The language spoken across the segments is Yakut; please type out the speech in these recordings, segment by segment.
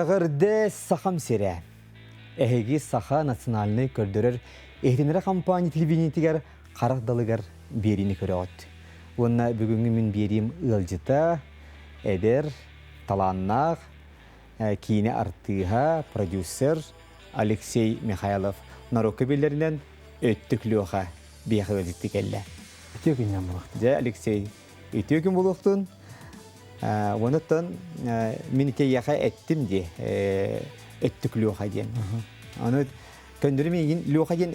Эҕэрдэ Сахам сирэ! Эһиги Саха национальнай көрдөрөр иһитиннэрэр компания телевидениетигэр харах далыгар биэриини көрөҕүт. Уонна бүгүҥҥү мин биэриим ыалдьыта, эдэр, талааннаах, киинэ артыыһа, продюсер Алексей Михайлов норуокка биллэринэн Өттүк Леха биһиэхэ ыалдьыттыы кэллэ. Үтүө күннэн буолуохтун. Дьэ, Алексей, үтүө күн буолуохтун. Онуттан мин итиэйиэхэ эттим дии, Өттүк Леха диэн. Аны көннөрү миигин Леха диэн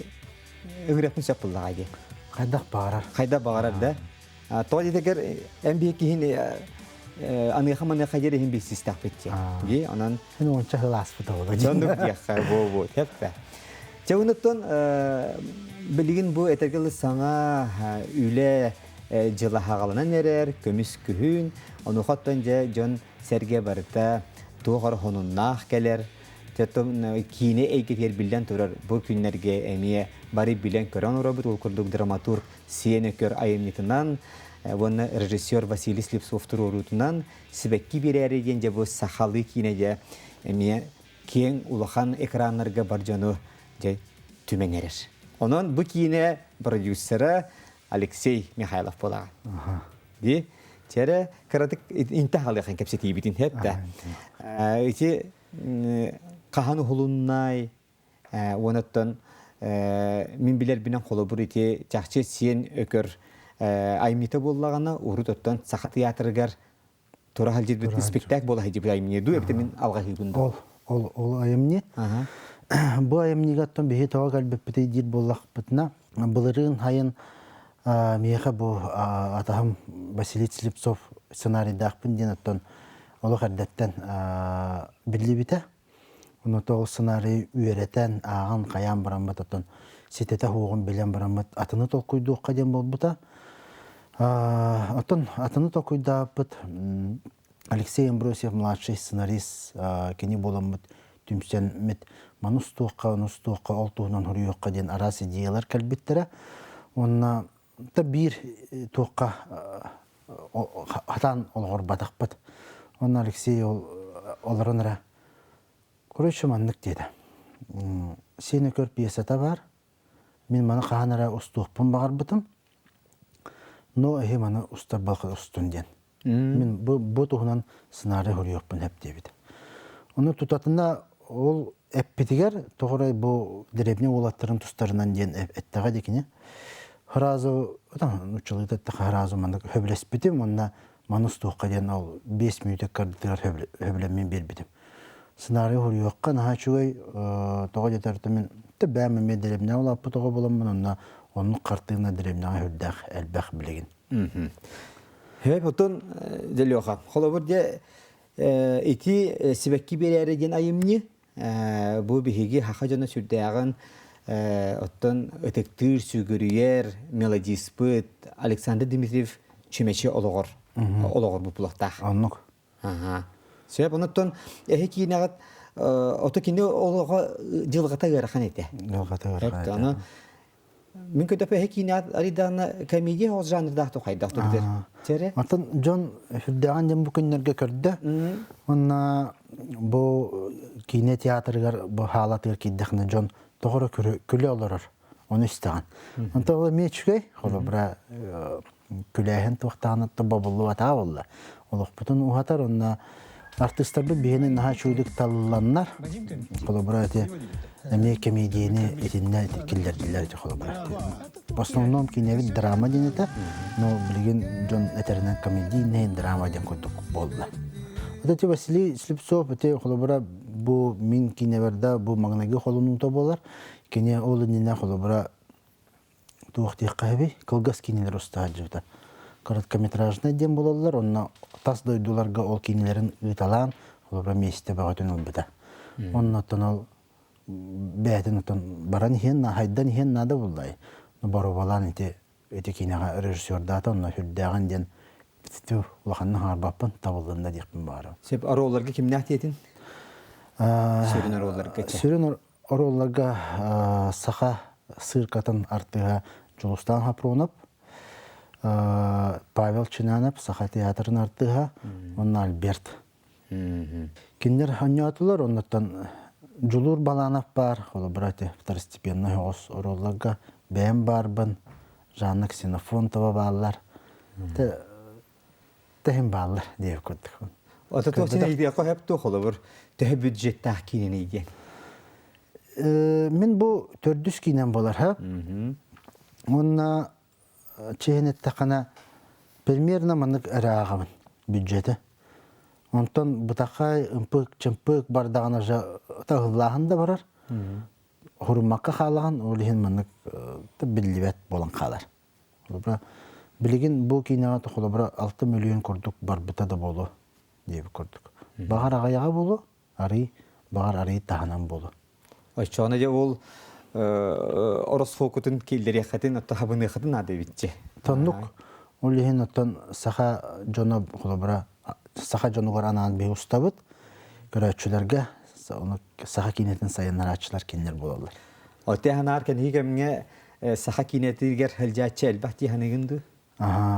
ыҥырыахпын сөп буоллаҕа дии. Хайдах баҕарар. Хайдах баҕарар да. Тоҕо диэтэгэр эн биһи киһини аныаха-маныаха диэри иһин билсистэхпит дии. Дии, онон Мин уонча сыл ааспыта буолуо. Дьоннук диэххэ, буо-буо, тэппэ. Чэ, онуттан билигин бу этэргэ дылы саҥа үлэ дьыла хаҕаланан эрэр, көмүс күһүн, онуоха оттон дьэ дьон сэргэ барыта туох эрэ хонуннаах кэлэр. Оттон киинэ эйгэтигэр биллэн турар бу күннэргэ эмиэ бары билэн-көрөн олоробут. Ол курдук драматург Сиэн Өкөр айымньытынан уонна режиссер Василий Слепцов туруоруутунан Сибэкки биэрээри диэн дьэ бу сахалыы киинэ дьэ эмиэ киэҥ улахан экраннарга бар дьону дьэ түмэн эрэр. Онон бу киинэ продюсера Алексей Михайлов буолаҕа. Ди чэрэ кыратык интэ халыахын кэпсэтиибитин хэттэ. Ити хаһан уһулуннай уонаттан мин билэрбинэн холобур ити чахчы сиэн өкөр аймыта буоллаҕына урут оттон саха театрыгар тура сылдьыбыт спектакль буола сылдьыбыт айымньы дуу эбитэ мин алҕаһыыбын дуу ол ол ол айымньы бу айымньыга оттон биһи тоҕо кэлбиппитий диир буоллахпытына былырыын хайын миэхэ бу атаһым Василий Слепцов сценарийдаахпын диэн оттон олох эрдэттэн биллибитэ. Ону тоҕус сценарийы үөрэтэн, ааҕан, хайаан бараммыт оттон ситэтэ суоҕун билэн бараммыт атыны толкуйдуохха диэн буолбута. Оттон атыны толкуйдаабыт Алексей Амбросьев младший сценарист кини буоламмыт түмсэммит маны устуохха, ону устуохха, ол туһунан суруйуохха диэн араас идеялар кэлбиттэрэ. Уонна та биир туохха хатаан олоҕурбатахпыт. Онно Алексей ол олорон эрэ короче маннык диэтэ. Сиэн Өкөр пьесата баар. Мин маны хаһан эрэ устуохпун баҕарбытым. Но эһи маны устар балка устун диэн. Мин бу, бу туһунан сценарий суруйуохпун сөп диэбит. Ону тутатына ол эппитигэр тоҕо бу дэриэбинэ уолаттарын тустарынан диэн эттэҕэ дии кини. Сразу нууччалыыта эттэххэ сразу маннык сөбүлэспитим уонна маны устуохха диэн ол 5 мүнүүтэ кардытыгар сөбүлэммин биэрбитим. Сценарий суруйуохха наһаа үчүгэй тоҕо диэтэр мин бэйэм эмиэ дэриэбинэҕэ улааппыт оҕо буоламмын онно оннук хартыына дэриэбинэҕэ сүрдээх элбэх билигин. Хөп, отон дьэ Леха, холобур дьэ ити сибэкки биэрээри диэн айымньы бу биһиги саха дьоно сүрдээҕин оттон ытыктыыр, сүгүрүйэр мелодиспыт Александр Дмитриев Чүмэчи олоҕор олоҕор бупулахтаах. Оннук. Аха. Сөп, онуттан эһи киинэҕит ото кини олоҕо дьылҕата ыарахан этэ. Дьылҕата ыарахан этэ. Аны Мин көтөпө эһи киинэ арыйдаҕына комедия ол жанрдаах тухайдах турдер. Чэрэ? Оттон дьон сүрдээҕин дьон бу күннэргэ көрдө. Уонна бу киинэ театрыгар бу хаалатыгар киирдэхинэ дьон тоҕо эрэ күлэ олорор. Ону истэҕин. Онтон ол эмиэ үчүгэй. Холобура күлээһин туохтааҕын бобуллубатаҕа буолла. Олохпутун уһатар уонна артыыстарбыт биһини наһаа үчүгэйдик талланнар. Холобура ити эмиэ кэмиэдийэни итиннэ киллэрдилэр ити холобура. В основном кинэбит драма диэн этэ, но билигин дьон этэринэн комедийнай драма диэн курдук буолла. Вот эти Василий Слепцов ити холобура бу мин кинэбэрдэ бу маҥнайгы холонуута буолар. Кини ол иннинэ холобура туох диэххэ эбий кылгас киинэлэр уста сылдьыбыта. Короткометражнай диэн буолаллар, онно тас дойдуларга ол киинэлэрин ыыталаан, холобура миэстэ бөҕөтүн ылбыта. Оннуттан ол бэйэтин оттон баран иһэн, хайдан иһэн наада буллай. Боруобалаан ити ити киинэҕэ режиссердаата, онно сүрдээҕин диэн улаханнык хаҥарбаппын, табыллынна диэхпин баҕарабын. Сөп, оруолларга кимнээх диэтин? Сүрүн оруолларга. Сүрүн Оруолларга саха сыыркатын артыыһа Дьулустаан Хапронов, Павел Чинанов саха театрын артыыһа уонна Альберт. Кинилэр оонньоотулар, оннуттан Дьулуур Баланов баар, холобура ити второстепенный оҕус оруолларга бэйэм баарбын, Жанна Ксенофонтова бааллар. Тэһин бааллар диэбит курдук. Ото туох син ыйдыахха сөп туох холобур төһө бюджеттаах киинэний диэн? Мин бу төрдүс киинэм буолар, ха. Уонна чиһин эттэххинэ, примерно маннык эрэ ааҕабын бюджеты. Онтон бытахай ымпык-чымпык бардаҕына же таһыллааһын да барар. Хуруммакка хаалаҕын, ол иһин маннык биллибэт буолан хаалар. Холобура, билигин бу киинэҕэ холобура 6 миллион курдук барбыта да буолуо диэбит курдук. Баҕар аҕыйаҕа буолуо, арый, баҕар арый таһынан буолуо. Оччоҕуна дьэ ол оросхуокутун киллэриэххитин, оттон хабыныаххытын наада эбитчи. Тоннук. Ол иһин оттон саха дьоно холобура саха дьонугар анаан биһи устабыт. Көрөөччүлэргэ саха киинэтин сайыннарааччылар кинилэр буолаллар. Оте ханаар кэнһи кэмҥэ саха киинэтигэр сылдьааччы элбэх дии саныыгын дуу?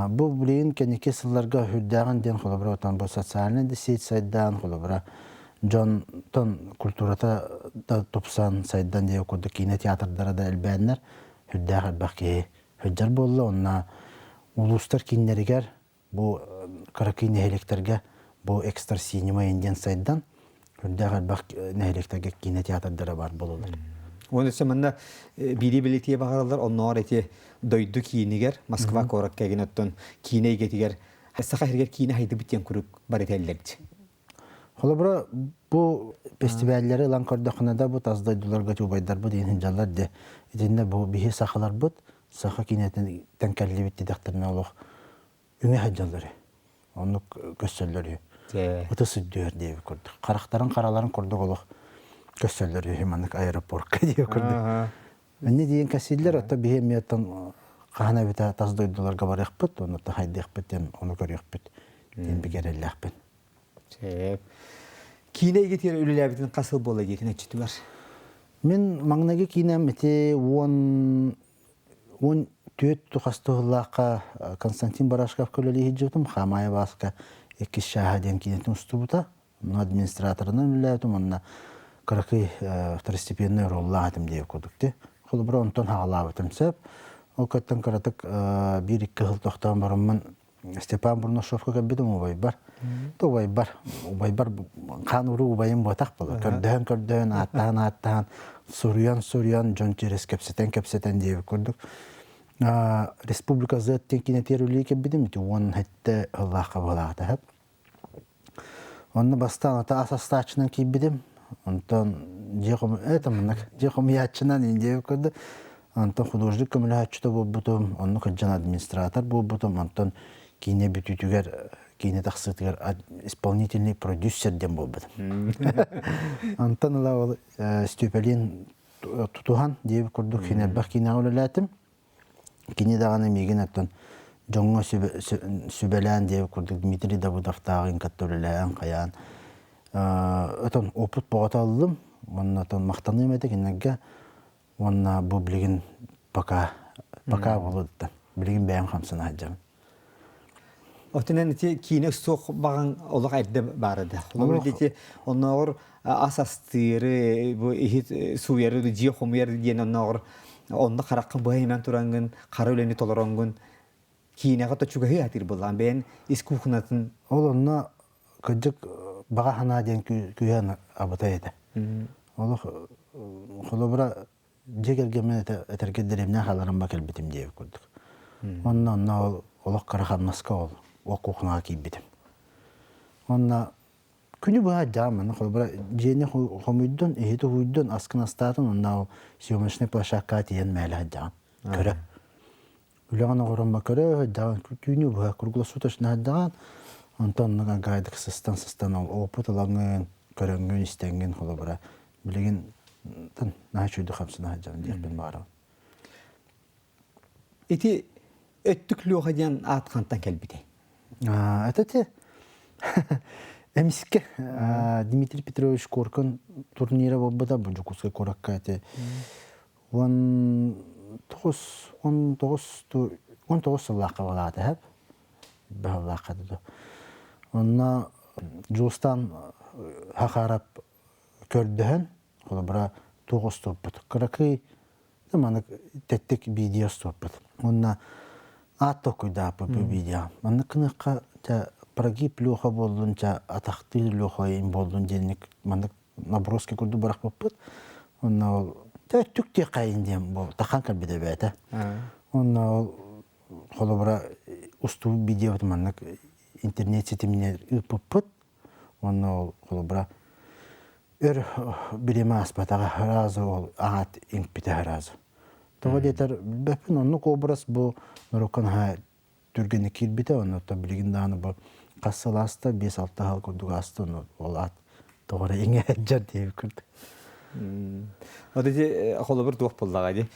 Бу билигин кэнники сылларга үрдээҕин диэн холобура отон бу социальнай да сеть сайдан холобура дьонтон культурата да тупсан сайдан диэ курдук киинэ театрдара да элбээннэр үрдээх элбэх киһи сылдьар буолла онно улуустар кииннэригэр бу кыракый нэһилиэктэргэ бу экстра синема диэн сайдан үрдээх элбэх нэһилиэктэргэ киинэ театрдара баар буолаллар. Уонна өссө манна биири билитиэ баҕараллар, оннооҕор ити дойду киинигэр, Москва куоракка эгин оттон киинэ эйгэтигэр саха сиригэр киинэ хайдыбыт диэн куруук бар этэллэрдь. Холобура, бу фестиваллары ылан көрдөххүнэ да бу тас дойдуларга убайдарбыт иһин сылдьаллар де. Итиннэ бу биһи сахаларбыт саха киинэтин кэллибит дидэхтэринэ олох үҥэ сылдьаллар үһү. Оннук көссөллөр үһү. Ытыс үрдүгэр диэбит курдук. Харахтарын хараларын курдук олох көссөллөр үһү маннык аэропортка диэбит курдук. Инни диэн кэсииллэр, оттон биһи эмиэ оттон хаһан эбитэ тас дойдуларга барыахпыт, ону хайдыахпыт диэн ону көрүөхпүт диэн бигэрэллээхпин. Сөп. Киинэ эйгэтигэр үлэлээбитин хас сыл буолла диэтин өччүтүгэр? Мин маҥнайгы киинэм ити 14 тухастыһыллаахха Константин Барашков үлэлии сылдьыбытым. Хаамаайа Бааска иккис чааһа диэн киинэтин устубута. Онно администраторынан үлэлээбитим уонна кыракый второстепенный роллаах этим диэбит курдук дии. Холобура, онтон хаҕалаабытым сөп. Ол кыттан кыратык биир-икки сыл тохтоон бараммын Степан Бурнашовка кэлбитим убайбар. То убайбар, убайбар хаан уруу убайым буотах буолар. Көрдөһөн-көрдөһөн, ааттаан-ааттаан, суруйан-суруйан, дьон через кэпсэтэн-кэпсэтэн диэбит курдук. Республика Z диэн кинэтиэр үлэлии кэлбитим. Ити 17 сыллаахха быһалаата. Онно бастаан ата ас астааччынан киирбитим. Онтон дьиэ хому это маннык дьиэ хомуйааччынан индия курдук. Онтон художник көмөлөһөөччүтэ буолбутум, онно кырдьан администратор буолбутум, онтон киинэ бүтүүтүгэр, киинэ тахсыытыгар исполнительный продюсер диэн буолбутум. Онтон ыла ол Степалин тутуһан диэбит курдук элбэх киинэҕэ үлэлээтим. Кини даҕаны миигин оттон дьоҥҥо сүбэлээн диэбит курдук Дмитрий Давыдовтааҕын кытта үлэлээн хайаан отон опыт бөҕөтө ыллым уонна отон махтаныам этэ кинилэргэ уонна бу билигин пока пока буолуоттан билигин бэйэм хамсана сылдьабын. Отунан ити киинэ суох баҕаҥ олох эрдэ баара да. Холобур ити оннооҕор ас астыыры, бу иһит сууйары, дьиэ хомуйар диэн оннооҕор онно хараххын быһа имэн тураҥҥын, хара үлэни толороҥҥун киинэҕэ то чугаһыы атыыр буоллаҕын бэйэн ис кухнатын. Ол онно кырдьык баҕа санаа диэн күүһэ абытай этэ. Олох холобура дьиэ кэргэммин этэргэ дэриэбинэ хааларым ба кэлбитим диэбит курдук. Онно онно ол олох кыра хамнаска ол ол кухняҕа киирбитим. Онно күнү быһа дьаам манна холобура дьиэни хомуйдун, иһити уһуйдун, аскын астаатын, онно ол съемочнай площадкаҕа тиийэн мээлэ сылдьаҕын. Көрө. Үлэҕин оҥорон ба көрө сылдьаҕын, түүнү быһа круглосуточно сылдьаҕын. Онтон оннук гайдык сыстан-сыстан ол опыт ылаҥҥын, көрөҥҥүн, истэҥҥин холобура билигин наһаа үчүгэйдик хамсана сылдьабын диэхпин баҕарабын. Ити Өттүк Леха диэн аат хантан кэлбитэй? Это те эмискэ Дмитрий Петрович Коркин турнира буолбута бу Дьокуускай куоракка ити 19 19 19 сыллаахха балаата хэп баһыллаахха дуу. Онно Дьулустаан Хахаарап көрдөһөн, холобура, туох остуоппут. Кыракый маннык тэттик видео остуоппут. Уонна аат толкуйдааппыт бу видео. Маннык гыныахха ча прогиб Леха буоллун, ча атахтыыр Леха им буоллун диэнник маннык наброски курдук бырахпыппыт. Онно ол өттүк диэххэйин диэн бу тахан кэлбитэ бэйэтэ. Онно ол холобура устубут видеобут маннык интернет ситиминэн ыыппыппыт. Онно ол холобура өр бириэмэ ааспатаҕа сразу ол аат иҥпитэ сразу. Тоҕо диэтэр билбэппин оннук образ бу норуокка наһаа түргэнник киирбитэ онно билигин даҕаны бу хас сыл ааста 5-6 сыл курдук ааста ону ол аат тоҕо эрэ иҥэ сылдьар диэбит курдук. Вот эти холобур туох буоллаҕа дии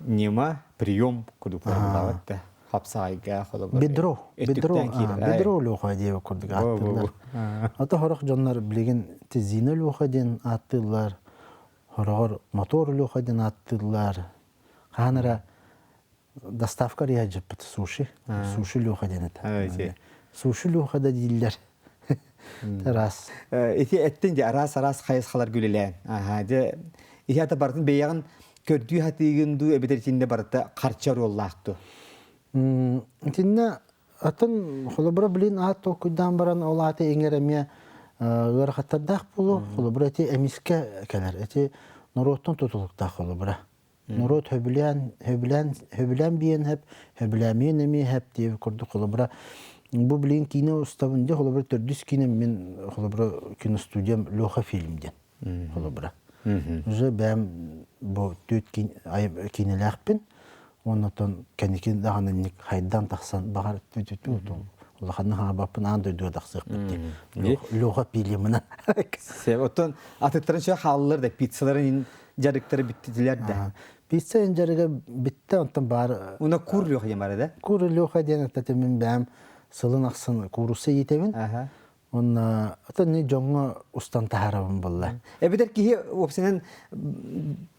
ньыма прием курдук буоллаҕа да хапсаҕайга холобур бедро бедро бедро луха диэбит курдук ааттыыллар. Ата сорох дьоннор билигин тизина луха диэн ааттыыллар, сороҕор мотор луха диэн ааттыыллар. Хаһан эрэ доставка арыйаадьыппыт суши суши Леха диэн этэ суши Леха да дииллэр араас ити эттин дьэ араас араас хайысхалар үлэлээн аха дьэ иһи ата барытын бэйэҕин көрдүү хатыыгын дуу эбэтэр итиннэ барыта харчы оруоллаах дуу итиннэ атын холобура блин аат толкуйдаан баран ол ааты иҥэр эмиэ ыарахаттардаах буолуо холобура ити эмискэ кэлэр ити норуоттан тутулуктаах холобура Норуот сөбүлээн, сөбүлээн, сөбүлээн биэн сөп, сөбүлээмиэн эмиэ сөп диэбит курдук холобура бу билигин киинэ устабын дии холобура төрдүс киинэм мин холобура киностудиям Леха фильм диэн холобура. Уже бэйэм бу түөрт киинэлээхпин оннотон кэнники даҕаны инник хайдан тахсан баҕар улаханнык хаҥарбаппын аан дойдуга тахсыахпыт дии Леха фильмынан. Оттон атыттарын чө хааллар да пиццаларын дьарыктары бүттүлэр да. Пицца дьарыга бүттэ, онтон баар... Уна кур Леха диэн бар да? Кур Леха диэн это мин бэйэм сылын ахсын куурусса иитэбин. Онна атын не дьоҥҥо устан таһаарабын булла. Эбэтэр киһи уопсайынан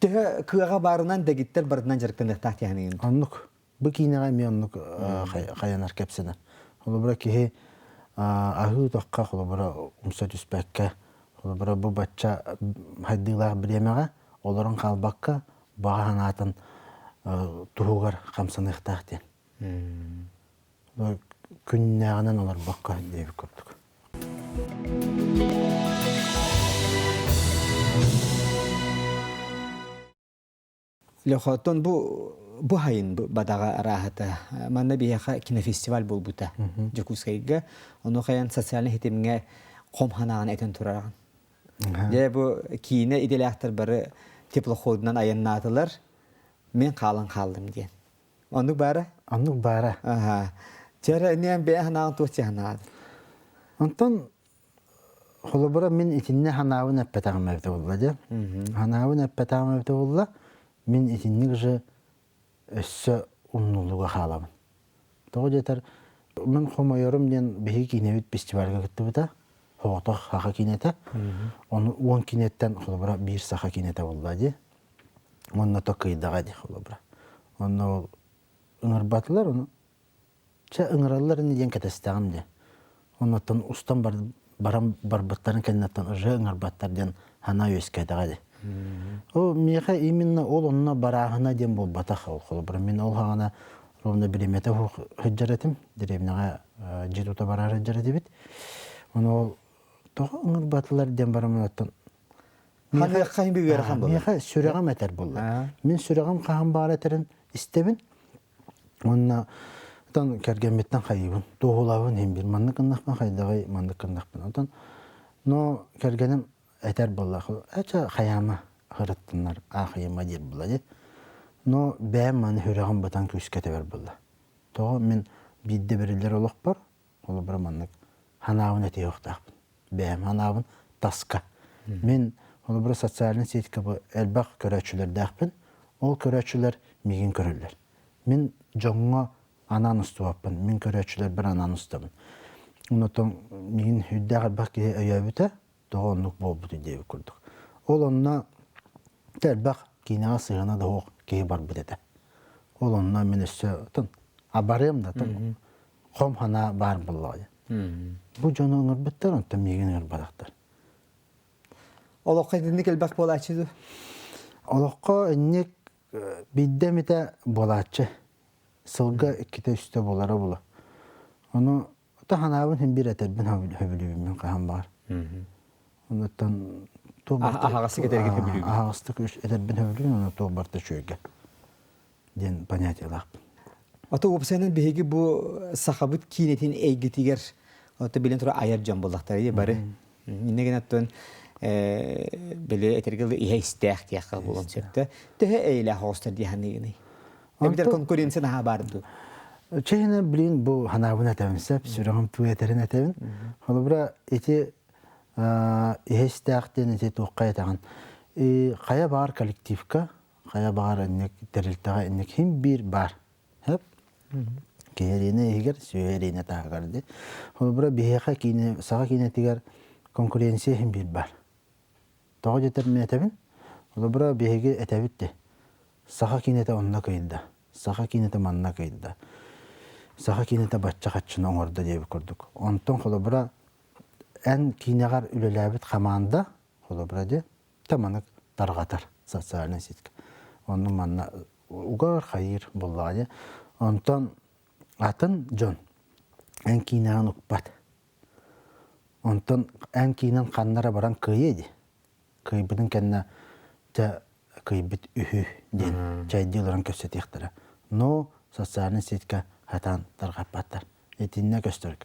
төһө кыаҕа баарынан дэгиттэр барытынан дьарыктаныахтаах диэхиниин. Оннук. Бу киинэҕэ эмиэ оннук хайанар кэпсэнэр. Холобура киһи аһыы утахха холобура умса түспэккэ, холобура бу бачча хайдыылаах бириэмэҕэ олорон хаалбакка баҕа санаатын туһугар хамсаныахтаах диэн. Күннээҕинэн олорбокко диэбит курдук. Лехоттон бу бу хайын бадаҕа арааһата манна биһиэхэ кинофестиваль буолбута Дьокуускайга ону хайан социальнай ситимҥэ хом ханаҕын этэн турараҕын. Дьэ бу киинэ идэлээхтэр бары теплоходунан айаннаатылар мин хаалан хааллым диэн. Оннук баара? Оннук баара. Аха. Чэрэ инниэн бэйэ ханаҕын туох чаһанаҕын? Онтон Холобура, мин итиннэ ханаабын эппэтэҕим эбитэ буолла дьэ. Ханаабын эппэтэҕим эбитэ буолла, мин итинник же өссө умнуллуга хаалабын. Тоҕо диэтэр, мин хомойорум диэн биһиги киинэбит фестивальга кыттыбыта, соҕотох саха киинэтэ. Ону 10 киинэттэн холобура биир саха киинэтэ буолла дии. Уонна то кыйдаҕа дии холобура. Онно ол ыҥырбатылар, ону Чэ, ыҥыраллар ини диэн кэтэстэҕим дии. Оннуттан устан баран барбыттарын кэнниттэн уже ыҥырбаттар диэн санаа үөскээтэҕэ дии. Ол миэхэ именно ол онно барааһына диэн буолбатах ол холобура мин ол хаҕана ровно бириэмэтэ сылдьар этим дэриэбинэҕэ дьиэ тута барар сылдьар этибит. Ону ол тоҕо ыҥырбатылар диэн бараммын оттон Ханыахха иһин ыарахан буолар. Миэхэ сүрэҕим этэр буолла. Мин сүрэҕим хаһан баар этэрин истэбин. Уонна оттон кэргэммиттэн хайыыбын, туоһулаабын иһин биир маннык гыннахпын хайдаҕый, маннык гыннахпын. Оттон но кэргэним этэр буоллах, эчэ хайаама ырыттыннар, аахыйыма диир буолла дии. Но бэйэм маны сүрэҕим бытан күүскэ тэбэр буолла. Тоҕо мин биирдэ бэриллэр олохпор, холобура маннык ханаабын этиэхтаахпын. Бэйэм ханаабын таска. Мин холобура социальнай сетька бу элбэх көрөөччүлэрдээхпин. Ол көрөөччүлэр миигин көрөллөр. Мин дьоҥҥо анаан устубаппын, мин көрөөччүлэрбэр анаан устабын. Онтон миигин үрдээх элбэх киһи өйөөбүтэ, тоҕо оннук буолбутуй диэбит курдук. Ол онно элбэх киинэҕэ сыһыана да суох киһи барбыт этэ. Ол онно мин өссө абарыам да хом санаа баар буоллаҕа. Бу дьону ыҥырбыттар, онтон миигин ыҥырбатахтар. Олоххо итинник элбэх буолааччы дуу? Олоххо инник биирдэ эмитэ буолааччы. Сылга иккитэ-үстэ буолара буолуо. Ону таһанаабын син биир этэрбин сөбүлүүбүн хаһан баҕар. Онуттан Аһаҕастык этэргин сөбүлүүгүн. Аһаҕастык этэрбин сөбүлүүбүн, ону туох барыта үчүгэйгэ диэн понятиелаахпын. Ото уопсайынан биһиги бу сахабыт киинэтин эйгэтигэр ото билэн турар айар дьон буоллахтара бары. Иннэ гынан оттон били этэргэ дылы иһэ истээх диэххэ буолуон сөптө. Төһө эйэлээх оҕустар дии саныыгыный? Эбэтэр конкуренция наһаа баар дуу? Чэһинэ блин бу ханаабын этэбин сөп, сүрэҕим туу этэрин этэбин. Холобура ити иһэ истээх диэн ити туохха этэҕин. Хайа баар коллективка, хайа баҕар инник тэрилтэҕэ инник хим биир баар. Хөп. Киһи иһигэр, сүөһү эриэнэ таһыгар ди. Холобура биһиэхэ киинэ, саха киинэтигэр конкуренция иһин биир бар. Тоҕо диэтэр мин этэбин? Холобура биһиги этэбит де. Саха киинэтэ онно кыйда. Саха киинэтэ манна кыйда. Саха киинэтэ бачча хаччыны оҥордо диэбит курдук. Онтон холобура эн киинэҕэр үлэлээбит хамаанда холобура де таманык тарҕатар социальнай сетька. Онну манна угар хайыыр буоллаҕа дии. Онтон атын дьон эн киинэҕин укпат. Онтон эн киинэн ханна эрэ баран кыайыа дии. Кыайбытын кэннэ дьэ кыайбыт үһү диэн чэйдии олорон кэпсэтиэхтэрэ. Но социальнай сетька хатаан тарҕаппаттар. Итиннэ көстөр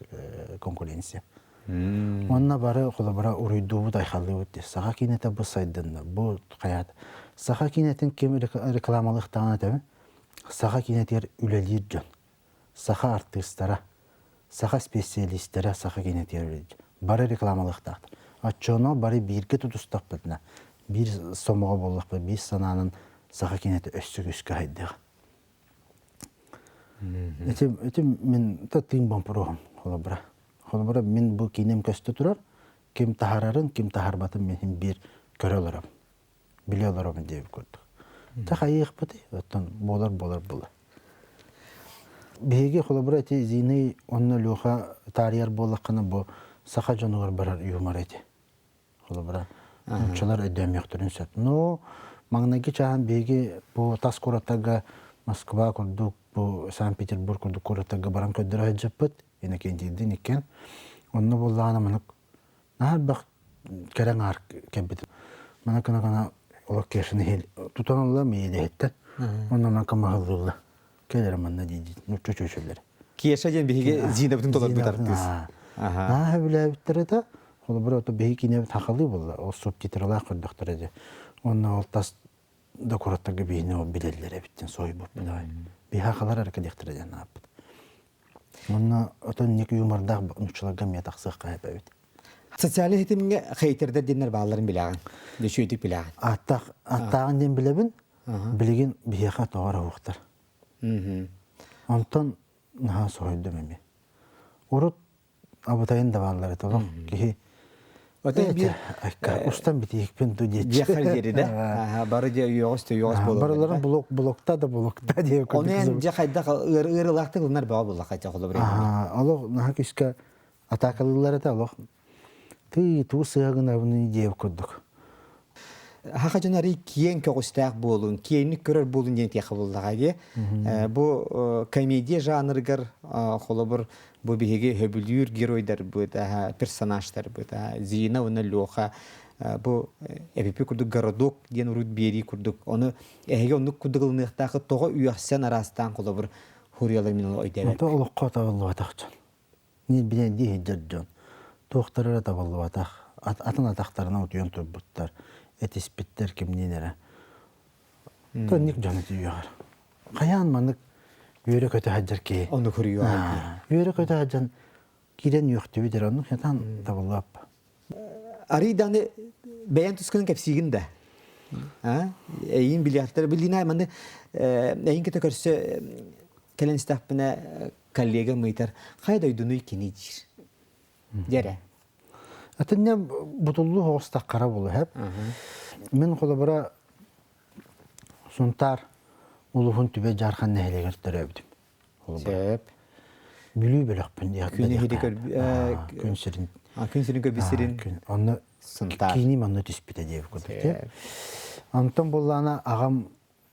конкуренция. Уонна бары холобура уруйдуубут, айхаллыыбыт дии. Саха киинэтэ бу сайдынна, бу хайаат. Саха киинэтин ким рекламалыахтааҕын этэбин. Саха киинэтигэр үлэлиир дьон, саха артыыстара, саха специалистара саха киинэтигэр үлэлиир. Бары рекламалыахтаахтар. Оччоҕуна бары бииргэ тутустахпытына, биир сомоҕо буоллахпыт, биир санаанан саха киинэтэ өссө күүскэ сайдыаҕа. Ити, ити мин тыын боппуруоһум холобура. Холобура мин бу киинэм көстө турар, ким таһарарын, ким таһарбатын мин биир көрө олоробун, билэ олоробун диэбит курдук. Та хайыахпытый, оттон буолар буолар була. Биһиги холобура ити Зины онно Леха таарыйар буоллаххына бу саха дьонугар барар юмор эти. Холобура, нууччалар өйдөөмүөхтэрин сөп. Но маҥнайгы чааһын биһиги бу тас куораттарга Москва курдук, бу Санкт-Петербург курдук куораттарга баран көрдөрө сылдьыппыт. Иннокентийдиин иккиэн. Онно буоллаҕына маннык наһаа элбэх кэрэ аҥаар кэлбит. Мана кына-кына олох Кешаны иһил тутан ылла миэдэһиттэн. Онно манка маһыллыылла. Кэлэр манна дии нуучча чүөчэлэр. Кеша диэн биһиги Зинабытын толорбут артыыс. Наһаа сөбүлээбиттэр этэ. Холобура, ото биһиги киинэбит хахалыы буолла. Ол субтитралаах көрдөхтөрө дии. Онно ол тас да куораттарга биһини ол билэллэр эбиттэн соһуйбуппут аҕай. Биһи хахалар эрэ кэлиэхтэрэ диэн ааппыт. Онно отон ник юмордаах нууччаларга эмиэ тахсыахха сөп эбит. Социальнай ситимҥэ хейтердэр диэннэр баалларын билэҕин. Үчүгэйдик билэҕин. Ааттаах аттааҕын диэн билэбин. Билигин биһиэхэ тоҕо эрэ уһуктар. Онтон наһаа соһуйдум эмиэ. Урут абытайын да бааллар этэ олох киһи Отон биир устан битиикпин ту диэччи. Диэхэр диэри да. Бары дьэ үөҕүс төйүөҕүс буолар. Барыларын блок блокта да блокта диэ Ону эн дьэ хайдах ыарыылаахтык ылынар бөҕө буолла хайдах холобур. Олох наһаа күүскэ атаакалыыллар этэ олох Тыы туу сыа гынабын диэбит курдук. Хаха дьон арый киэҥ көҕүстээх буолун, киэҥник көрөр буолун диэн этиэххэ буллаҕа дии. Бу комедия жанрыгар холобур бу биһиги хөбүлүүр геройдарбыт, персонажтарбыт, Зина уонна Леха бу эпипи курдук городок диэн урут биэрии курдук. Ону эһиги оннук курдук ылыныахтаахы тоҕо үөхсэн араастаан холобур хуруйалар мин өйдөөбөппүн. Ото олоххо табыллыбатах дьон. Ньирбинэйдии сылдьар дьон туохтара эрэ табыллыбатах, атын атахтарынан утуйан турбуттар, этиспиттэр кимниин эрэ. Тонник дьон үтүйүөҕэр. Хайаан маннык үөрэ-көтө сылдьар киһи. Ону көрүөҕэр. Үөрэ-көтө сылдьан киирэн үөхтүбүт эрэ, оннук сатаан табыллыбаппа. Арый даҕаны бэйэҥ тускунан кэпсиигин да. Эйиин билиэхтэр билиинэ манны эйиин кытта көрсө кэлэн истэхпинэ коллегам ыйытар хайа дойдунуй кини диир. Дьэрэ. Атыння бутуллуу соҕустах хара булу хэп. Мин холобура Сунтаар улуһун Түбэ Дьаархан нэһилиэгэр төрөөбүтүм. Сөп. Бүлүү бөлөхпүн диэх Күн иһири көр күн сирин күн сирин көрбүт сирин онно Сунтаар. Кииним манна түспүтэ диэбит курдук дии. Онтон буллаана аҕам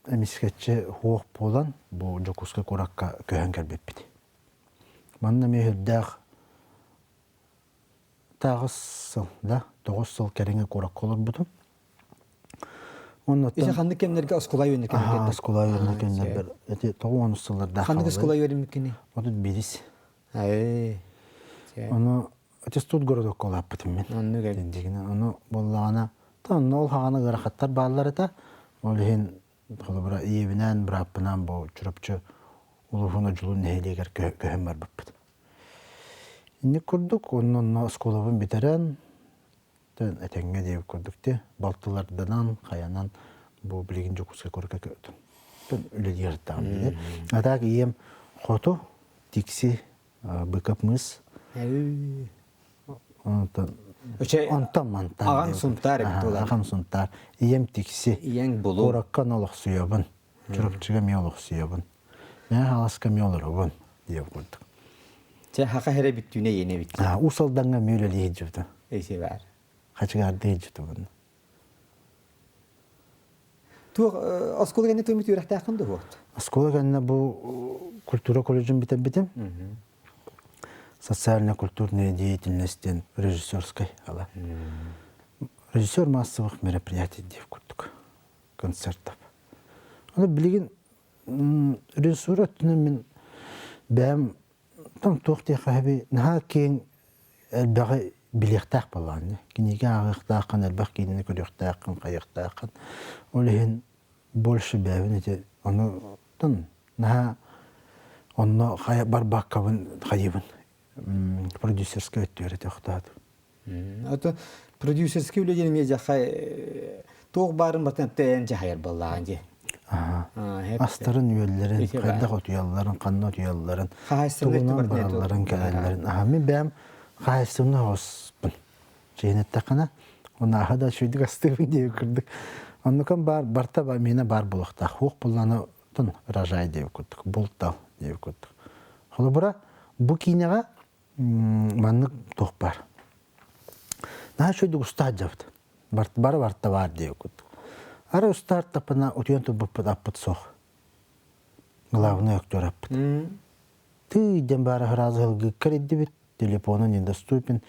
эмискэччи хуох буолан бу Дьокуускай куоракка көһөн кэлбиппит. Манна эмиэ үрдээх тааҕыс сыл да 9 сыл кэриҥэ куоракка олорбутум. Ити ханнык кэмнэргэ оскуола үөрэнэр кэмнэргэ? Оскуола үөрэнэр кэмнэрбэр ити 90 сыллардаах. Ханнык оскуола үөрэммиккиний? 31. Ээ. Ону ити студгородокка улааппытым мин. Оннук эбит. Дигинэ ону буоллаҕына та онно ол хаҕана ыарахаттар бааллар этэ. Ол иһин холобура ийэбинээн бырааппынаан бу Чурапчы улууһун Одьулуун нэһилиэгэр көһөн барбыппыт. Инник курдук онно онно оскуолабын бүтэрэн этэҥҥэ диэбит курдук ти балтыларданан хайанан бу билигин Дьокуускай куоракка үлэлиир даҕаны. А так ийэм хоту Тикси Быкап мыс. Онтон онтон мантан. Аҕаҥ Сунтаар эбит буолар. Аҕам Сунтаар. Ийэм Тикси. Ийэҥ Булу. Куоракка олохсуйабын. Чурапчыга эмиэ олохсуйабын. Мээ Хаҥаласка эмиэ олоробун диэн курдук. Чэ, хаха эрэ бүттүүнэ иэнэ эбит. Уус Алдаҥҥа эмиэ үлэлии сылдьыбытым. Эйсе баар. Хачыгаардыы сылдьыбытым. Туох оскуола кэннэ туймут үөрэхтээххин дуо? Оскуола кэннэ бу культура колледжын бүтэрбитим. Социально-культурная деятельность диэн режиссерскай ала. Режиссер массовых мероприятий диэх курдук концертов. Аны билигин режиссура өттүнэн мин бэйэм там туох диэххэ сөбүй наһаа киэҥ элбэҕи билиэхтээх буоллаҕын кинигэ ааҕыахтааххын элбэх киинэни көрүөхтээххин хайыахтааххын ол иһин больше бэйэбин ити ону наһаа онно хайа барбаккабын хайыыбын продюсерскай өттүгэр ити охтоотум. Ото продюсерский үлэ диэн эмиэ дьахха туох баарын батын тэйэн дьаһайар буоллаҕын дии. Астарын үөллэрин, хайдах утуйалларын, ханна утуйалларын, тугунан баралларын, кэлэллэрин. Аха мин бэйэм хаһаайыстыбаны оҕуспун. Чиһин эттэххинэ, унааһа да үчүгэйдик астыыбын диэбит курдук. Оннукан баар, барта миэнэ баар буолуохтаах. Хуох булланы тун рожай диэбит курдук, бултал диэбит курдук. Холобура, бу киинэҕэ маннык туох баар. Наһаа үчүгэйдик устаат дьабыт. Бары барта баар диэбит курдук. Ара устаартаппына утуйан турбуппут аппыт суох. Главный актер аппыт. Тыы диэн баара сразу ылгыккар ирдибит, телефона недоступен,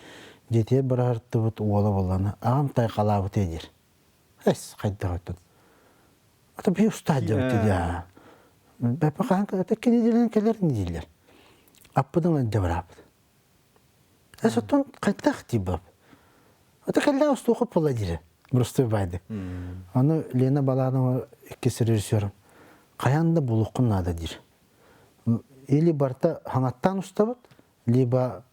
дьиэтигэр быраһартыбыт уола буллана, аҕам тайхалаабыт диир. Эс, хайдах өтөн. Ата би устаат дьабыт дии. Бэппэ хаһан ата кинилэрин кэлэр дииллэр. Аппытын ылдьа барааппыт. Эс оттон хайдах диибап. Ата кэллээх устуоху була дире. Простой байды. Аны Лена Баланова иккис режиссерым хайаан да булуоххун наада диир. Или барта хаҥаттаан устабыт, либо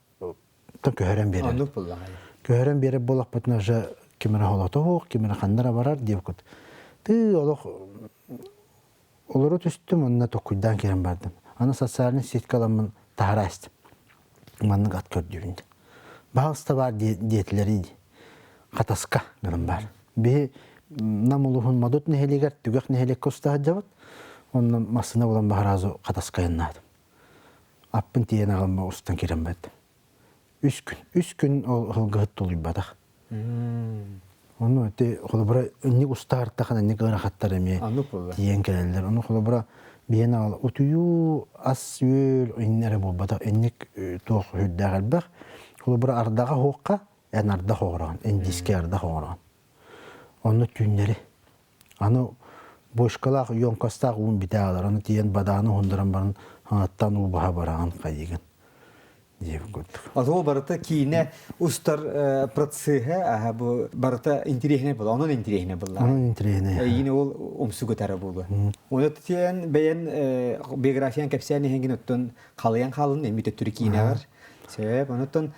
көһөрөн биэрэр. Оннук буллаҕай. Көһөрөн биэрэр буоллахпытына уже ким эрэ холото суох, ким эрэ ханна эрэ барар диэбиккит. Тыы олох олору түстүм онно токуйдаан киирэн бардым. Аны социальный сетка аламмын таһара истим. Маннык ат көрдүүбүн. Баһаалыста баар диэтилэрий Хатаска гынан баар. Биһи Нам улууһун Модут нэһилиэгэр түгэх нэһилиэккэ уста сылдьабыт. Онно массыына булан баһаразу Хатаска айаннаатым. Аппын тиийэн аҕалма устан киирэн бардым. Үс күн. Үс күн ол ылгыһыт тулуйбатах. Ону ити холобура инник устаартахан инник ыарахаттар эмиэ тиийэн кэлэллэр. Ону холобура биһиэн аҕал утуйуу ас-үөл иннэ эрэ буолбатах. Инник туох сүрдээх элбэх. Холобура ардаҕа хуохха эн ардах оҕороон, индийскэй ардах оҕороон. Онно түүннэри. Аны бочкалаах, емкостаах уун бүтэ аалар. Аны тиийэн бадааны уһундаран баран хаҥаттан уу баһа бараҕын хайыгын. Диэбит курдук. Ото барыта киинэ устар процеһа аха бу барыта интириэһинэй була. Онон интириэһинэй буолла. Онон интириэһинэй. Эйиини ол умсугутара буолуо. Оны тиэн бэйэн биографиян кэпсээн иһэнгин оттон халыйан хаалын эми төттөрү киинэҕэр. Сөп. Онуттан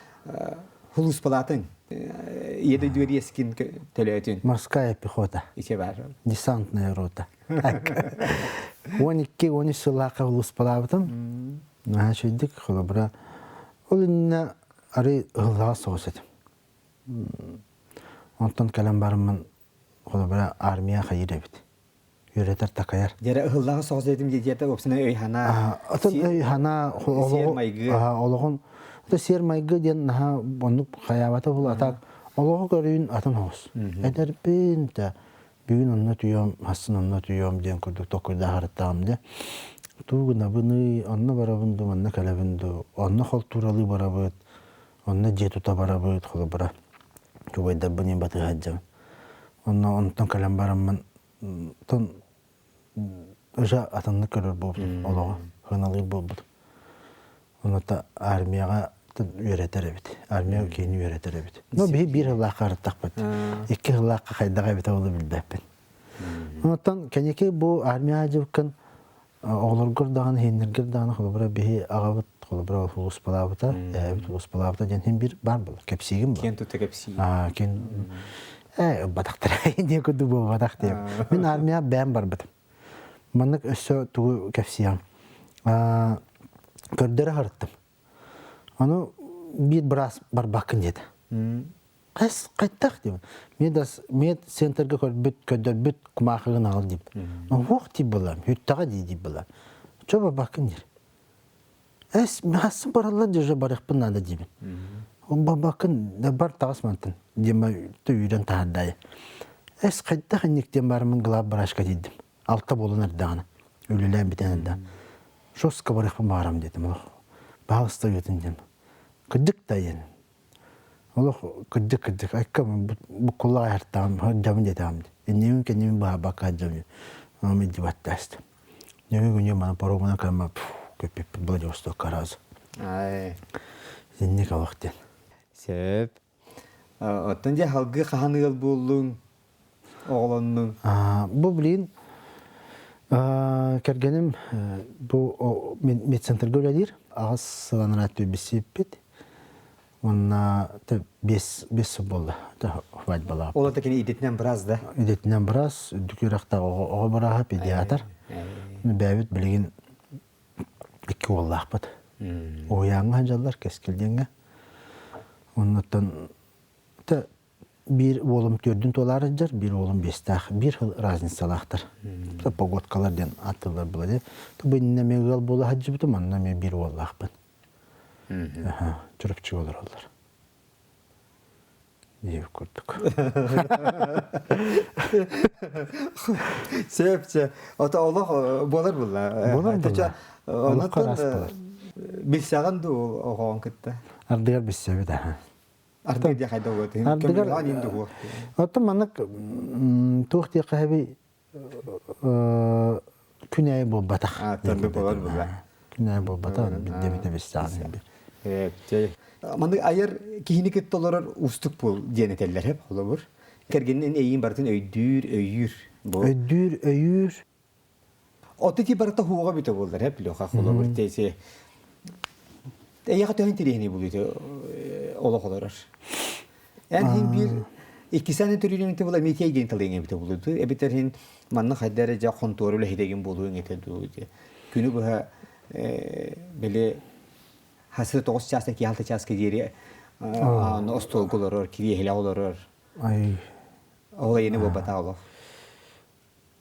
Хулууспалаатыҥ. Ийэ дойду эриэскин төлөөтүн. Морская пехота. Иче бар. Десантная рота. 12-13 сыллаахха улууспалаабытым. Наһаа үчүгдүк, холобура, ол иннинэ арый ыһыллаҕа соҕус этим. Онтон кэлэн бараммын, холобура, армия хайыыр эбит. Үөрэтэр такайар. Дьэрэ ыһыллаҕа соҕус этим диэтэ уопсана өй-санаа. Атын өй-санаа сиэр-майгы. Олоҕун сиэр-майгы диэн наһаа оннук хайаабата була атак олоҕу көрүүн атын оҕус. Эдэрбин да бүгүн онно түйөм, хасын онно түйөм диэн курдук токуйдаахарыттаҕым де. Туу гынабыный, онно барабын ду, манна кэлэбин ду, онно холтууралыы барабыт, онно дьиэ тута барабыт, холобура убайдарбын иин батыһаджам. Онно онтон кэлэн бараммын тон уже атыннык көрөр буолбутум олоҕу сыаналыыр буолбутум. Онута армияҕа үөрэтэр эбит. Армия киини үөрэтэр эбит. Но биһи биир сыллаахха арыттахпыт. Икки сыллаахха хайдах эбитэ ол билбэппин. Онтон кэнники бу армия дьыбыккын оҕолоргор даҕаны иһиннэргэр даҕаны холобура биһи аҕабыт холобура улууспалаабыта, эһэбит улууспалаабыта диэн иһин биир баар буолар. Кэпсиигин буолар. Киэн тутта кэпсиигин. Киэн ээ ылбатахтара диэн курдук буолбатах диэм. Мин армия бэйэм барбытым. Маннык өссө тугу кэпсиэм. Көрдөрө сырыттым. Ону биир быраас барбаккын диэтэ. Хас хайтах диэбин. Мед медцентрга көрбүт, көрдөрбүт кумаахыгын аҕал диэбит. Уох дии буоллам, хүттэҕэ дии дии буоллам. Чо барбаккын диир. Эс, хасын бараллар дьэ барыахпын наада диибин. Барбаккын бар таҕыс мантан диэм үүрэн таһаардаайа. Эс хайдах инник диэн бараммын главврачка тиийдим. Алта буолан эрдэҕинэ үлэлээн бүтэн эрдэ. Жестко барыахпын баҕарам диэтим олох. Баһаалыста уйатын диэн. Кырдьык да диэн. Олох кырдьык кырдьык айка буккуллаах айартаҕым сылдьабын диэтэҕим дии. Иннибин кэннибин быһаарбакка сылдьабын. Ону илдьибаттаастым. Нөҥүө күнү маны паромунан кэлэн көппүппүт Владивостокка сразу. Ай. Инник олох диэн. Сөп. Оттон дьэ халгыы хаһан ыал буоллуҥ, оҕолоннуҥ? Бу блин кэргэним бу медцентрга үлэлиир. Аҕыс сыл анараа билсибиппит. Уонна биэс биэс сыл буолла свадьбалаабыт. Ол это кини идэтинэн быраас да? Идэтинэн быраас, үрдүк үөрэхтээх оҕо бырааһа, педиатр. Бэйэбит билигин икки уоллаахпыт. Уһуйааҥҥа сылдьаллар, Кэскил диэҥҥэ. Оннуттан биир уолум төрдүн туолаары сылдьар, биир уолум биэстээх, биир сыл разницалаахтар. Погодкалар диэн ааттыыллар була дии. Бу иннинэ эмиэ ыал буола сылдьыбытым, онно эмиэ биир уоллаахпын. Чурапчыга олороллор. Диэбит курдук. Сөп, сөп. Ото олох буолар булла. Буолар булла. Олоххо араас буолар. Билсэҕин дуу оҕоҕун кытта? Ардыгар билсэбит аха. Ардыгар диэ хайда уотун? Ардыгар Оттон маннык туох диэххэ хэби күн аайы буолбатах. Тонду буолар буолла. Күн аайы буолбатах, билдэбит эбистэҕин. Маннык айар киһини кытта олорор уустук буол диэн этэллэр хэп холобур. Кэргэнин эйиин барытын өйдүүр, өйүүр. Өйдүүр, өйүүр. Ото ти барыта хуоҕа бүтэ буоллар хэп Леха холобур теси. Эйиэхэ төһөн тириэһини булуйта олох олорор. Эн хин биир иккисэни төрүүрүн була митей диэн тылыҥ эбитэ булуду. Эбитер хин манна хайда эрэ дьэ хонтуору үлэһитэгин буолуоҥ этэ дуу. Күнү быһа били хасы 9 чаастан киһи 6 чааска диэри остуолга олорор, кириэһилэ олорор. Ай. Ол эйини буолбатах олох.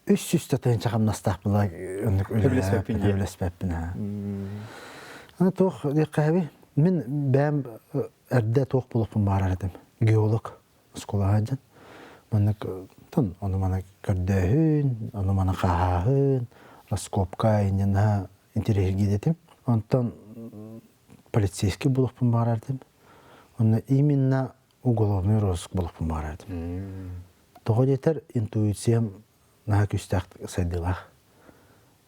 300 тыһыынча хамнастаах була оннук Сөбүлэспэппин диye. Сөбүлэспэппин Аны туох диэххэ мин бэйэм эрдэ туох буолуохпун баҕарар этим. Геолог оскуолаҕа сылдьан. Маннык тон ону маны көрдөөһүн, ону маны хааһааһын, раскопка инньэ наһаа интэриэһиргиир этим. Онтон полицейский буолуохпун баҕарар этим. Онно именно уголовный розыск буолуохпун баҕарар этим. Тоҕо диэтэр интуициям наһаа күүстээх сайдыылаах.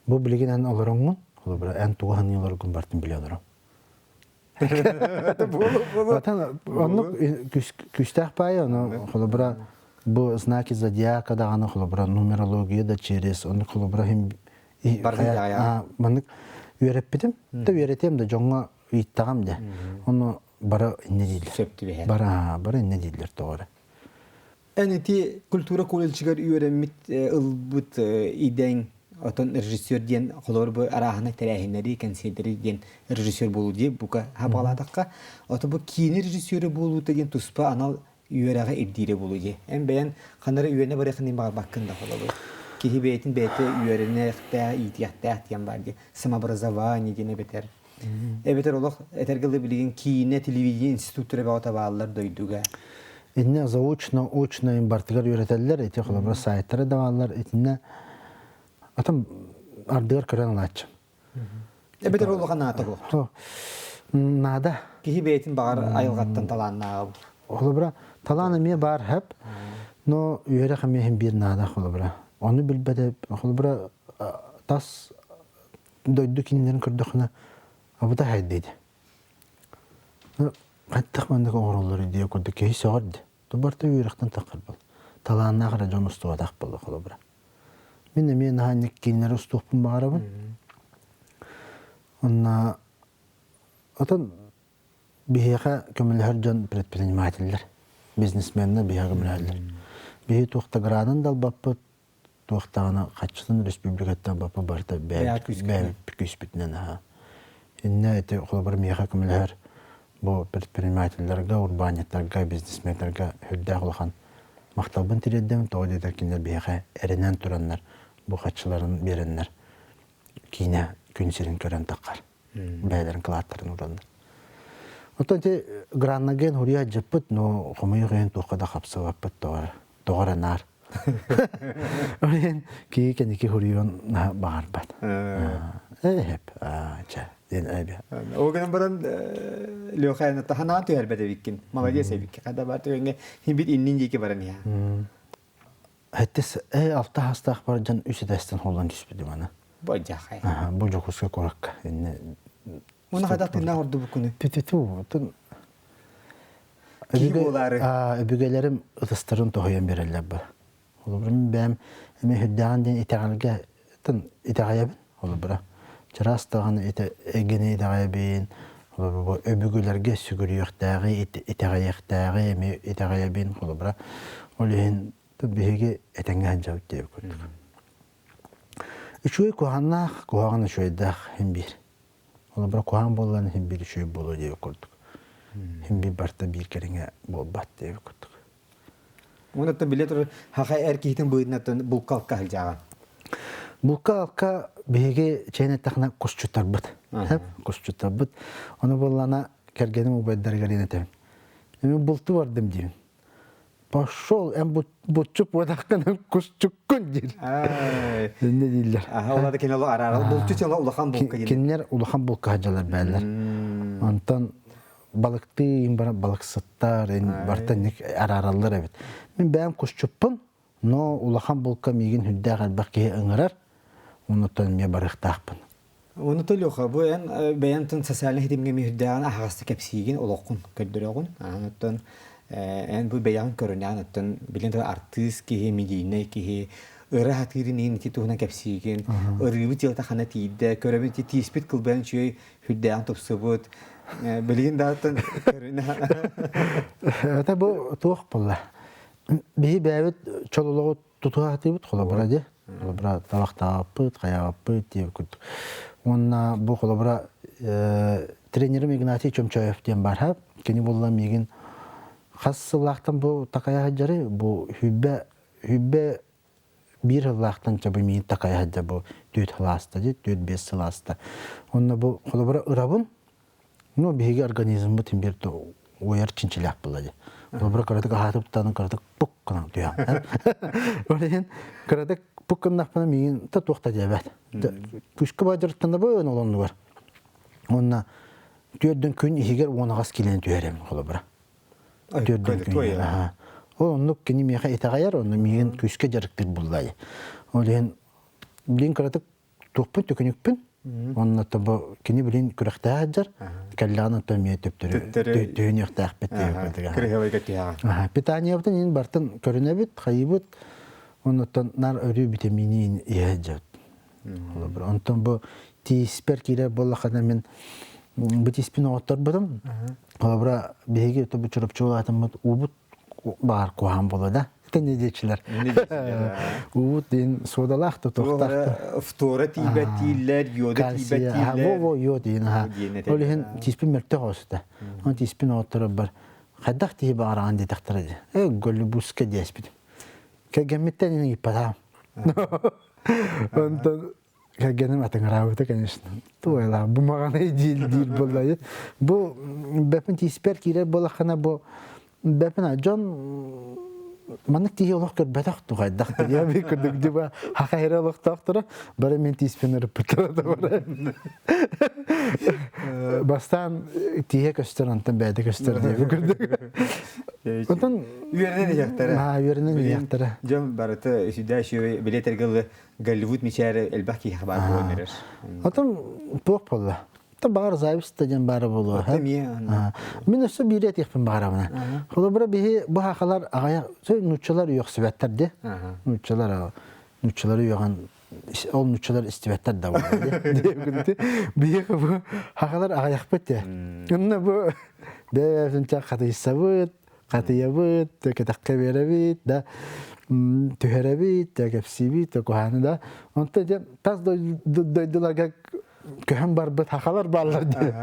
Бу билигин эн олороҥҥун, холобура эн тугу саныы олоргун барытын билэ олором. Отон оннук күүстээх паайа, ону холобура бу знаки зодиака даҕаны холобура нумерология да через ону холобура маннык үөрэппитим да үөрэтиэм да дьоҥҥо ыйыттаҕым дэ ону бары иннэ дииллэр сөп түбэһэр бары бары иннэ дииллэр тоҕо эрэ Эн ити культура колледжыгар үөрэммит ылбыт идэҥ отон режиссер диэн холобур бу арааһынай тэрээһиннэри, кэнсиэрдэри диэн режиссер буолуу дии бука хабаҕалаатахха, ото бу киинэ режиссерэ буолуута диэн туспа анал үөрэҕи ирдиирэ буолуу дии. Эн бэйэн ханара үөрэнэ барыаххын баҕарбаккын да холобур. Киһи бэйэтин бэйэтэ үөрэниэхтээх, иитиэхтээх диэн баар дии. Самообразование диэн эбэтэр. Эбэтэр олох этэргэ дылы билигин киинэ, телевидение институттара бөҕөтө бааллар дойдуга. Иннэ заочно, очно им бартыгар үөрэтэллэр, ити холобура сайтара да бааллар, итиннэ атын ардыгар көрөн ылааччы. Эбэтэр улахан наада буо. Наада. Киһи бэйэтин баҕар айылҕаттан талааннааҕа. Холобура, талаан эмиэ баар хэп, но үөрэх эмиэ биир наада холобура. Ону билбэтэ, холобура, тас дойду кинилэрин көрдөхүнэ абыта хайдыйды. Хайдах маннык оҥороллор диye курдук киһи сөҕөр де. Тубарта үөрэхтэн таххар был. Талааннаах эрэ дьон устубатах буолла холобура. Мин эмиэ наһаа кинилэри устуохпун баҕарабын. Онно отон биһиэхэ көмөлөһөр дьон предпринимателлэр, бизнесменнэр биһиэхэ көмөлөһөллөр. Биһи туох да гранын да албаппыт, туох даҕаны хаччытын республикаттан баппыт барыта бэйэбит күүспүтүнэн аһа. Иннэ ити холобур миэхэ көмөлөһөр бу предпринимателлэргэ, урбаанньыттарга, бизнесменнэргэ сүрдээх улахан махталбын тириэрдэбин. Тоҕо диэтэр кинилэр биһиэхэ эрэнэн тураннар бу хаччыларын биэрэннэр киинэ күн сирин көрөн таххар. Бэйэлэрин кылааттарын ураннар. Оттон ити граннаген хуруйа дьыппыт, но хомойуох иһин туохха да хапсыбаппыт тоҕо эрэ наар. Ол иһин киһи кэнники хуруйуон баҕарбат. Эһэп, чэ, диэн эбэ. Ол гынан баран Леха таһанаан түһэрбэт эбиккин. Молодец эбикки. Хада бар түгэҥҥэ бит иннин диэки баран иһэ. Хэттис алта хастаах бар дьон үс этэстен холлон түспүтүм аны. Бу дьахай. Бу Дьокуускай куоракка. Инне Уна хадах тыыннаах ордубуккуну. Түтүтү тын Киһи буолаары. Өбүгэлэрим ытыстарын тоһуйан береллер бар. Холобура мин бэйэм эмиэ үрдээҕин диэн итэҕэлгэ тын итэҕэйэбин. Холобура чараас даҕаны эйгэни итэҕэйэбин. Холобура өбүгэлэргэ сүгүрүйүөхтээҕи итэҕэйиэхтээҕи эмиэ итэҕэйэбин. Холобура ол иһин биһиги этэҥҥэ сылдьабыт диэбит курдук. Үчүгэй куһаҕаннаах, куһаҕан үчүгэйдээх иһин биир. Холобура куһаҕан буоллаҕына иһин биир үчүгэй буолуо диэбит курдук. Иһин биир барыта биир кэриҥэ буолбат диэбит курдук. Уонна билэ турар хаха эр киһитин быһыытынан булка-алка сылдьаҕын. Булка-алка биһиги чэйин эттэхинэ кусчуттарбыт. Кусчуттарбыт. Ону буоллаҕына кэргэним убайдарыгар этэбин. Эми булту бардым диибин. Пошел, эн бутчук буотаххын кусчуккун диир. Инне дииллэр. Аха, олар кинилер араарал булчу чала улахан булка Кинилер улахан булка сылдьалар бээллэр. Онтон балыктыы ин баран балыксыттар ин бартан араараллар эбит. Мин бэйэм кусчуппун, но улахан булка миигин үрдээх элбэх киһи ыҥырар, онуттан эмиэ барыахтаахпын. Ону Леха, бу эн бэйэн тын социальнай ситимҥэ мүһүрдээҕин аһаҕастык кэпсиигин, олоххун көрдөрөҕүн. Оттон эн бу бэйэҕин көрүнэҕин, оттон билэн турар артыыс киһи, медийнэй киһи, ыра сатыырын иһин ити туһунан кэпсиигин, ырыыбыт дьыалата хана тиийдэ, көрөбүн ити тииспит кылбайан үчүгэй сүрдээҕин тупсубут. Билигин да оттон көрүнэ. Это бу туох буолла? Биһи бэйэбит чололоҕу тутуһаатыыбыт холобура дии. Холобура табахтаабыппыт, хайаабаппыт диэбит курдук. Уонна бу холобура тренерим Игнатий Чомчоев диэн баар. Кини буолла миигин хас сыллаахтан бу такайа сылдьары бу хүббэ хүббэ биир сыллаахтан чабы миигин такайа сылдьар бу түөрт сыл ааста дии, 4-5 сыл ааста. Онно бу холобура ырабын Ну, биһиги организммыт биир уойар чинчилээх буолла дии. Холобура кыратык аһаатыптан кыратык пук гынан түһэн. Ол иһин кыратык пук гыннахпына миигин та туох да диэбэт. Күскэ бадьырыттанабын ол оннугар. Уонна түөрдүн күн иһигэр уонаҕас килиэн түһэрем холобура. Түөрдүн күн. Ол оннук кини миэхэ итэҕэйэр, онно миигин күүскэ дьарыктыыр булла дии. Ол иһин билин кыратык туохпун төкүнүкпүн уонна бу кини билин күрэхтээх сылдьар кэллэҕин оттон эмиэ төптөрү түһүнүөхтээхпит кырыһабайга түһэҕин питаниябытын ин бартын көрүнэбит хайыбыт оннуттан нар өрүү витамини иһэ сылдьабыт онтон бу тииспэр киирэр буоллаххына мин бу тииспин оҕотторбутум холобура биһиги бу чурапчы улаатыммыт уубут баар куһаан буолуо да итинни диэччилэр уут диэн суодалаах да туохтаах да фтора тиийбэт дииллэр йода тиийбэт дииллэр во во йод диэн аха ол иһин тииспин мөлтөх оҕуста он тииспин оҕотторор хайдах тиһи баҕараҕын диэтэхтэрэ дии э голлибуска диэспитим кэргэммиттэн иһин ыйыппатаҕым. Онтон кэргэним атыҥыраабыта, конечно. Туойла, бу маҕанай диир диир буолла. Бу бэпин тииспэр киирэр буолаххына бу бэпин дьон маннык тиһи олох көрбөтөх тугайдах диye курдук диба хахайра олохтоохторо бары мен тииспин ырыппыттара да бары бастаан тииһэ көстөр онтон бэйэтэ көстөр диye курдук онтон үөрэнэн иһиэхтэрэ аа үөрэнэн иһиэхтэрэ дьон барыта сүдэ үчүгэй билиэтэргэ Голливуд мичээрэ элбэх киһиэхэ баар буолан эрэр. Отон туох буолла? Та баҕар зависть диэн баара буолуо. Мин өссө биири этиэхпин баҕарабын. Холобура биһи бу хахалар аҕайах нууччалар үөхсүбэттэр де. Нууччалар нууччалары үөҕэн ол нууччалар истибэттэр да буолла. Биһи бу хахалар аҕайахпыт де. Онно бу бэйэбитин хатыйсабыт, хатыйабыт, кэтэххэ биэрэбит да түһэрэбит, кэпсиибит, куһааны да. Онто дьэ тас дойдуларга көһөн барбыт хахалар бааллар дии.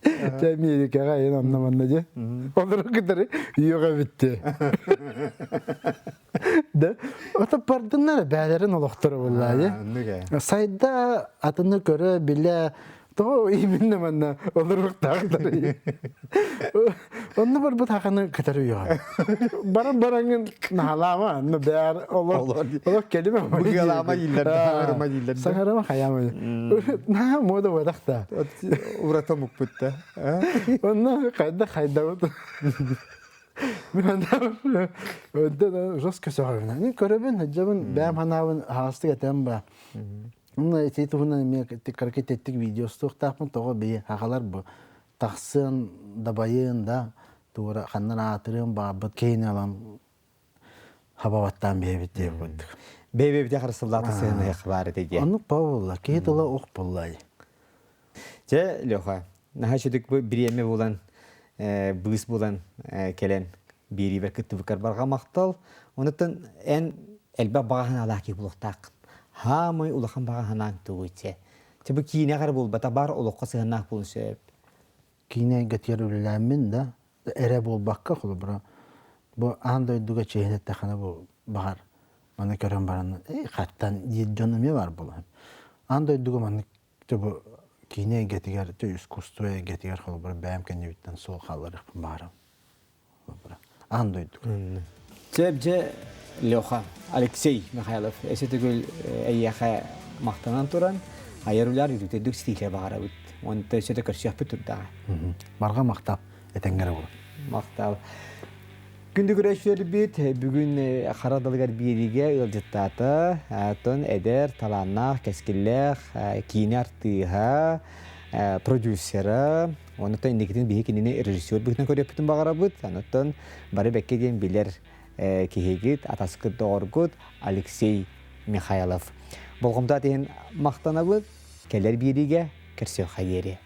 Дьэ Америкаҕа эн онно манна дьэ. Олору кытары үйэҕэ бүтте. Да, ото бардыннар бээлэрин олохторо буоллаа дьэ. Сайда атыны көрө билэ Тоҕо именно манна олоруохтаахтарый? Онно барбыт хаханы кытары үйөҕө. Баран бараҥын наһалаама, анны бээр олор олор келиме. Быгалаама дииллэр, саҥарыма дииллэр. Саҥарыма хайаама. Наһаа мода буолах да. Урата мукпут да. Онно хайда хайдабыт. Мен анда жестко сөҕөбүн. Көрөбүн, хадьабын, бэйэм ханаабын хаастык этэн ба. Онно ити туһунан эмиэ кыракый тэттик видео устуохтаахпын тоҕо бэйи аҕалар бу тахсыан дабайыан да туора ханнан аатырыан баҕарбыт киһини ылан хабабаттаан биэбит диэн курдук. Бэйбэбите харыстыллаата сыһыныах баар этэ диэн. Оннук буолла киһи тыла ох буолла. Чэ, Леха, наһаа үчүгэй бу бириэмэ булан, быыс булан кэлэн биэриибэр кыттыбыккар барҕа махтал. Онуттан эн элбэх баҕа санаалаах киһи буолуохтааххын. Хаамай улахан баҕа санааҥ тугуй чэ? Чэ бу киинэҕэ эрэ буолбата бар олоххо сыһыаннаах буолуон сөп. Киинэ эйгэтигэр үлэлээммин да эрэ буолбакка холобура бу аан дойдуга чиэһин эттэххинэ бу баҕар маны көрөн баран эй хаттан диир дьон эмиэ баар буолуон. Аан дойдуга маннык бу киинэ эйгэтигэр, искусство эйгэтигэр холобура бэйэм кэннибиттэн суол хаалларыахпын баҕарабын. Аан дойдуга. Сөп дьэ Леха, Алексей Михайлов, эсэ төгүл эйиэхэ махтанан туран, айар үлээр үрдүк ситиилэ баҕарабыт. Онто өссө да көрсүөхпүт турдаҕа. Барҕа махтал, этэҥҥэ эрэ буолун. Махтал. Күндү көрөөччүлэрбит бүгүн хара далыгар биэриигэ ыалдьыттаата. Оттон эдэр, талааннаах, кэскиллээх киинэ артыыһа, продюсера, Онуттан инникитин биһи кинини режиссер быһыытынан көрүөхпүтүн баҕарабыт. Онуттан бары бэккэ диэн билэр киһигит, атаскыт доҕоргут Алексей Михайлов. Болҕомто иһин махтанабыт. Кэлэр биэриигэ көрсүөххэ диэри.